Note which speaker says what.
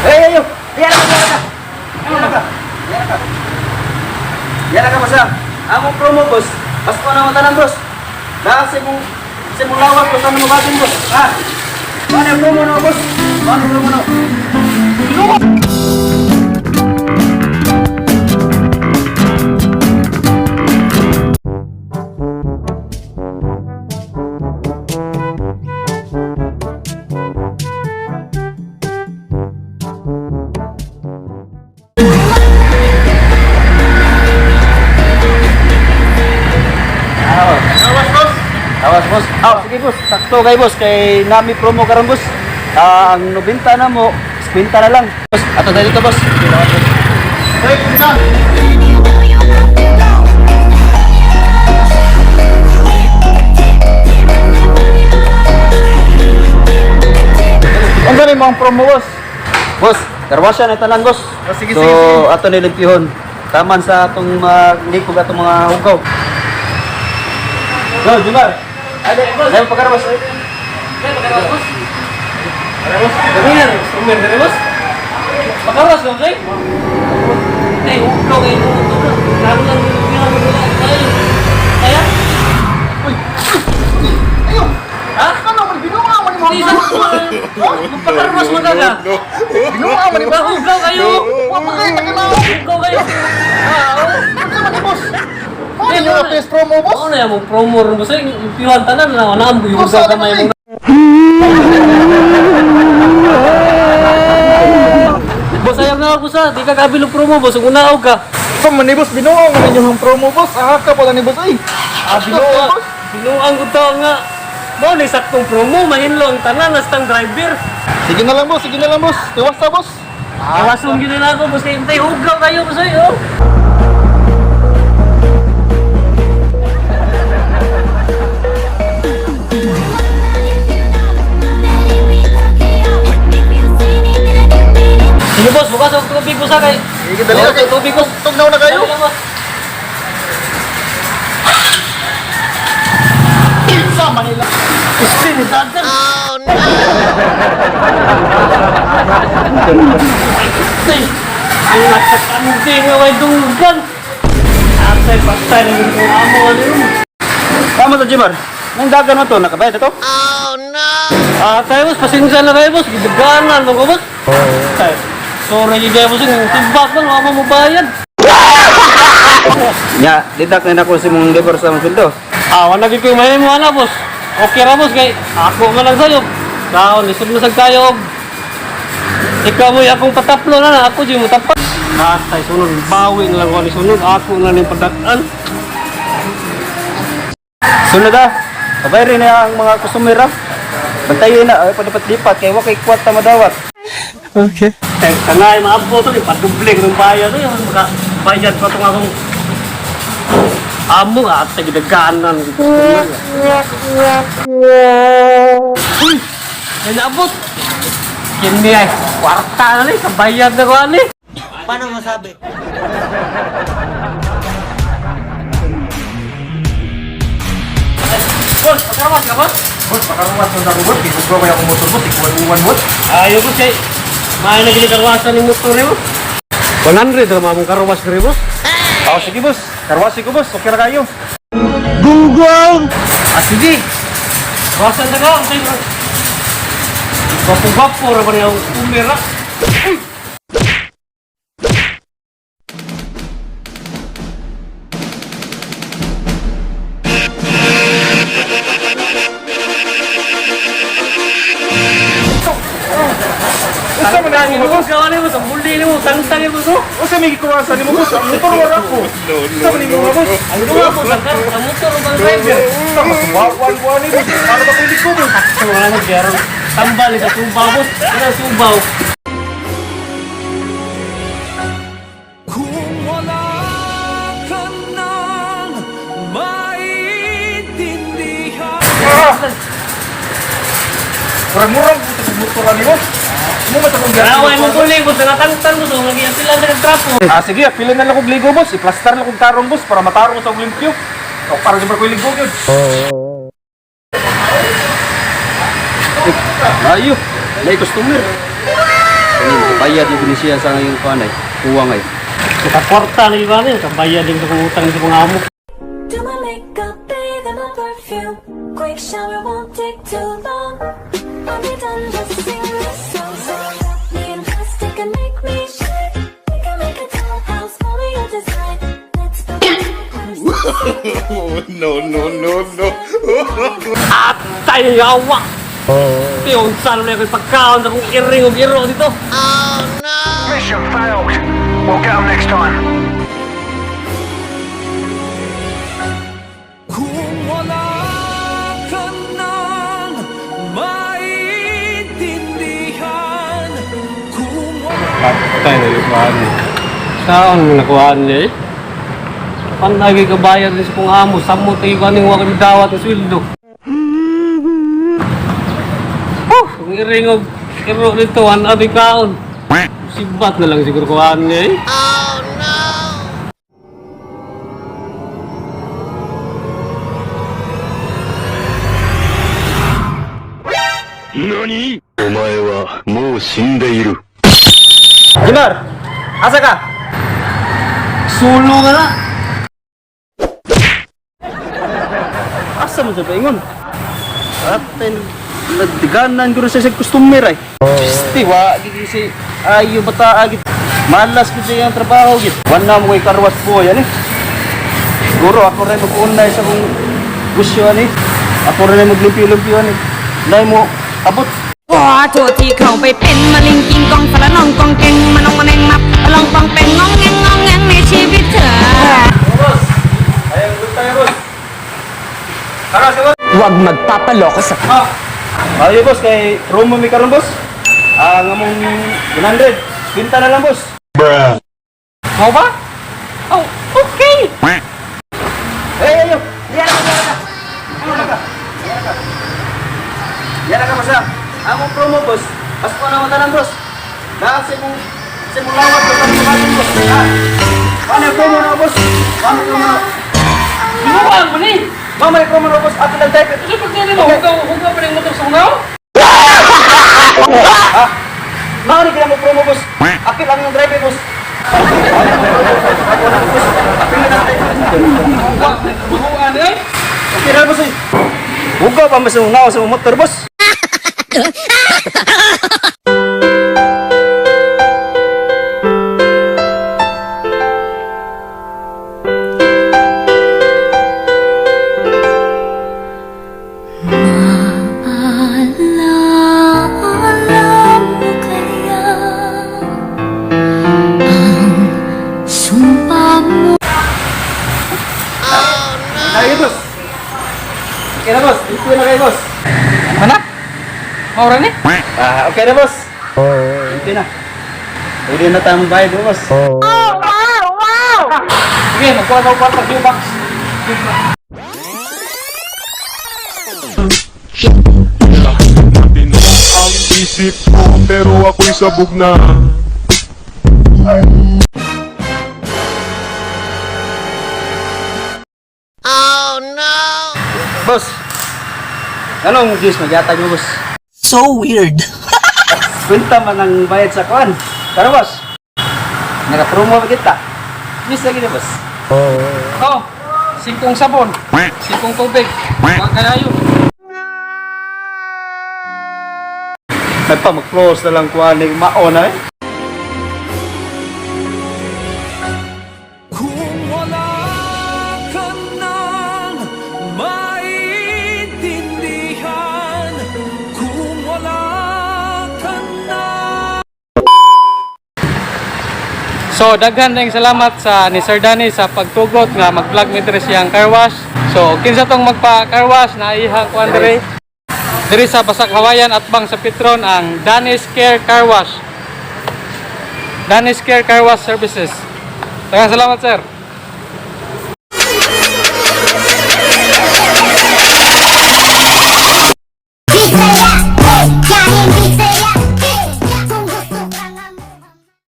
Speaker 1: Hey, hey, yo! Yan ka, yan ka! Yan ka! Yan ka! Yan ka, boss, ah. Among promo, boss. Pasko na mo tanan, boss. Lahat sa imong lawas, boss. Ano mo batin, boss? Ha? Paano yung promo na, boss? Paano yung promo na?
Speaker 2: Awas, boss.
Speaker 1: Awas, boss. Ah, sige, boss. Sakto kay boss. Kay nami promo karon, boss. Ah, ang 90 na mo, 50 na lang. Boss, ato tayo dito, boss.
Speaker 2: Hey, na. Ang gani mo ang promo, boss.
Speaker 1: Boss, karwasya na tanan, boss.
Speaker 2: Oh, sige,
Speaker 1: so,
Speaker 2: sige, sige.
Speaker 1: ato nilimpyuhon. Taman sa atong mga likog atong mga hugaw. Go, Jumar. Ade, boss. Ayaw pagkarwas.
Speaker 3: Boss. Umir, umir dere, boss. Makawas ka kay? Eh, hukaw kay mo to. Lalo lang yung yung kayo. Kaya?
Speaker 2: Ayo.
Speaker 3: Ha?
Speaker 2: Ano man binuha man mo?
Speaker 3: Di sa Magpakarwas mo ka.
Speaker 2: Binuha man ni boss.
Speaker 3: Hukaw kayo.
Speaker 2: Wa pa kay takilaw.
Speaker 3: Hukaw kayo. Ah, oh.
Speaker 2: Ano man ni boss? Ano yung best promo, boss?
Speaker 3: Ano na yung promo ron, boss? Yung piwan tanan na wala ang
Speaker 2: Boss,
Speaker 3: hugaw
Speaker 2: ano
Speaker 3: kamay
Speaker 2: man,
Speaker 3: mo. Boss, ayaw na ako sa. Di ka kabilog promo, boss. Kung unaog ka.
Speaker 2: Sa man ni boss, binuha man ninyo ang promo, boss. Ah, ka pala ni boss ay.
Speaker 3: Ah,
Speaker 2: Binuha, boss.
Speaker 3: Binuang ko to nga. Mao ni saktong promo, mahinlo ang tanan hastang driver.
Speaker 2: Sige na lang, boss. Sige na lang, boss. Tiwas ta, boss.
Speaker 3: Ah, Iwason gyud na ako, boss, kay tay hugaw kayo, boss, ay, oh. Sige, boss, bukas og tubig, boss, ah, kay.
Speaker 2: Sige, dali na kay
Speaker 3: Tubig, boss.
Speaker 2: Tugnaw na kayo.
Speaker 3: Dali lang, boss.
Speaker 2: Sa Manila.
Speaker 3: Este, ni dagan. Oh no. Ang nagsakanti nga way dunggan. Atay patay na yung amo ano yun.
Speaker 1: Tama to, Jumar. Nang dagan mo to, nakabayad na to?
Speaker 3: Ah, tayo, boss, pasensya na kayo, boss. Gidaganan mo ko, boss. Tay, sorry gid boss, yung tibak man wala mo bayad.
Speaker 1: Nya, didak na nako sa imong labor sa imong sweldo.
Speaker 3: Ah, wala gid ko mahimo ana, boss. Okay ra, boss, kay ako man lang sayo. Kaon lisod mo sad kayo. Ikaw mo akong pataplo na na ako jud mo tapat. Atay sunod bawi na lang ko ni sunod ako na ning padak-an.
Speaker 1: Sunod ah. Kabay rin na ang mga customer ah. Bantayin na, ay palipat-lipat kay wa kay kwarta madawat.
Speaker 3: Okay. Eh, kanay maabot to, paduble ko ng bayad to, yung maka bayad pa tong akong amo at tagidaganan. Uy, may naabot. Kini ay kwarta na ni, kabayad na ko ani.
Speaker 4: Paano masabi?
Speaker 3: Boss, pagkarawas ka, boss?
Speaker 2: Boss, pakaruwas na ako, boss. Tigugro kaya akong motor, boss. Ikuwan-uwan, boss.
Speaker 3: Ayaw ko kay may na gini karwasan ni motor nimo. 100 ra mamong karwas diri, boss.
Speaker 1: Oh, sige boss. Karwasi ko boss, okay ra kayo.
Speaker 3: Ah, sige. Karwasan ta ka, kay gwapo-gwapo ra ba niya ang kumira?
Speaker 2: Usa man
Speaker 3: Tangtang
Speaker 2: ni
Speaker 3: mo,
Speaker 2: mo, boss.
Speaker 3: gawa nimo sa buli nimo, tangtang nimo so.
Speaker 2: Usa may gikuwasan nimo, boss. Ang motor wala ko. Usa man nimo, boss.
Speaker 3: Ang duha ko sa kar, ang motor ug ang driver.
Speaker 2: Tama, suwawan-wan ni boss. Para ba kong liko, boss?
Speaker 3: Sakto wala mo gyaro. Tambal ni sa subaw, boss. Ano subaw?
Speaker 5: Kung wala ka nang maintindihan.
Speaker 2: Ah! Murang-murang po sa motor ni boss. Mo man sa kong
Speaker 3: Garawa imong buli, boss, natangtang mo so lagi ang sila sa trapo.
Speaker 2: Ah, sige, pila na lang kong ligo, boss. I-plaster lang kong tarong, boss, para matarong sa kong limpyo. O, para sa ko ligo, yun.
Speaker 1: Ayo, may customer. Ano, Bayad mo gini siya sa ngayong kuan ay. Kuwang ay.
Speaker 3: Nakaporta na iba niya, kabayad din sa kong utang sa kong amo.
Speaker 4: Do my makeup, bathe in my perfume. Quick shower won't take too long. I'll be done, just sing this song. So wrap me in plastic and make me shine. We can make a dollhouse, follow your design. Let's build a house.
Speaker 6: No, no, no, no.
Speaker 3: Atay, yawa! Tiyon, saan na ako'y pagkaon sa kong iring o iro dito?
Speaker 7: Mission failed. We'll get 'em next time.
Speaker 5: Kung wala ka nang maintindihan, kung wala
Speaker 3: Patay na yung kuhaan niya. Saan mo nakuhaan niya eh? Panagay ka bayad din sa kong amo, samot ay iba niyong wakang dawat ng sweldo. Oh, ang iring o iro dito, an abi kaon. Sibat na lang siguro kuhaan niya eh.
Speaker 6: お前はもう死んでいる。
Speaker 1: Jimar, asa ka?
Speaker 3: Sulo ka na!
Speaker 1: Asa mo sa paingon? Atin, nagdiganan guro siya sa customer ay. Piste, wa, gigi si ayo bata agit. Malas ko siya ang trabaho git. Wala mo kay karwas po yan eh. Siguro ako rin mag-unay sa kong gusyo ani. Ako rin maglimpyo-limpyo ani. Nay mo abot.
Speaker 8: ขอโทษที่เข้าไปเป็นมะลิงกิงกองสารนองกองเก่งมาลองมาแมงมับมาลองปองเป็นงองแงงงองแงงในชีวิตเธอ
Speaker 1: Boss, ayang good tayo boss. Tara sa boss.
Speaker 9: Huwag magpapaloko sa
Speaker 1: Ayo boss, kay promo mi karon boss. Ang among 100, pinta na lang boss.
Speaker 3: Mau ba? Oh, okay!
Speaker 1: Hey, ayo. Yan ka, yan ka. Yan ka. Yan ka. Yan ka basta. Among promo boss. Pasko na matanan boss. Lahat sa imong lawat boss ang bago boss. Ha? Paano yung promo na boss? Paano yung promo na?
Speaker 3: Sinukaan mo ni!
Speaker 1: Mama yung promo na boss. Ato lang type.
Speaker 3: Kasi pag nila mo, hugaw pa rin motor sa hungaw?
Speaker 1: Ha? Mao ni mo promo boss. Apil ang yung driver boss. Apil na lang driver.
Speaker 3: Buhuan eh!
Speaker 1: Okay na boss eh. Hugaw pa mas ungaw sa motor boss.
Speaker 4: Alam mo kaya ang sumpa mo.
Speaker 1: Ay boss. Okay na boss. Ito na kayo boss.
Speaker 3: Mana? Maura ni?
Speaker 1: Ah, okay na boss. Okay na. Pwede na tayong bayad boss.
Speaker 3: Sige, magkuha na ako pag box.
Speaker 6: Matino ang isip ko pero ako'y sabog na.
Speaker 1: Boss. Anong juice magyatag mo boss?
Speaker 9: So weird.
Speaker 1: Kwenta man ang bayad sa kuan. Tara boss. Naka-promo pa kita. Juice lagi na boss.
Speaker 3: Oh, singkong sabon, singkong tubig. Huwag kayo.
Speaker 1: Nagpa mag-close na lang kuan ni mao na eh.
Speaker 5: Kung wala ka nang maintindihan, kung wala ka nang
Speaker 3: So, daghan dayong salamat sa ni Sir Danny sa pagtugot nga mag-vlog mi diri siyang car wash. So, kinsa tong magpa car wash na ihang kuan diri. Diri sa Basak Hawayan at bang sa Petron ang Danny's Care Car Wash. Danny's Care Car Wash Services. Daghang salamat, sir.